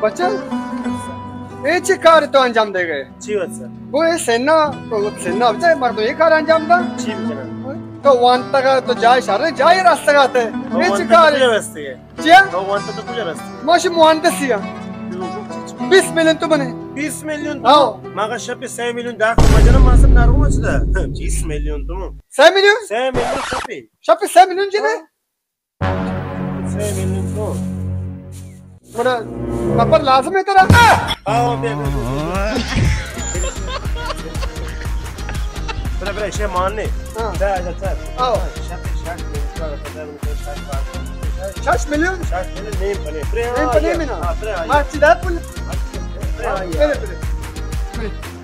بچہ، اے چی کار تو انجام دے گئے؟ چی واسطہ؟ وہ اے سینا، تو سینا بچہ، مردم اے کار انجام دا؟ چی بکنن؟ تو وانتگا، تو جائے شر، جائے راستگا تے۔ اے چی کار؟ کجا رستے ہے؟ چیا؟ تو وانتا تو کجا رستے؟ ما شی مہندسی ہاں۔ بیست میلیون تو بنے۔ بیست میلیون تو؟ ہاں۔ ما کا شپ سہ میلیون دا کو مجنا ما سب نارو چدا۔ بیست میلیون تو؟ سہ میلیون؟ سہ میلیون شپ۔ شپ سہ میلیون جنے؟ سہ میلیون تو۔ بڑا نفر لازم ہے ترا؟ آؤ، بے، بے، بے، بے۔ برے، برے، شے مان نے۔ ہاں۔ دا، دا، دا۔ آؤ۔ شپ، شپ، شپ، شپ، شپ۔ شش میلیون؟ شش میلیون نیم پنے۔ برے، نیم پنے میں نا۔ ہاں، برے، آ، ما چی دار پل؟ برے، آ، برے، برے۔ برے۔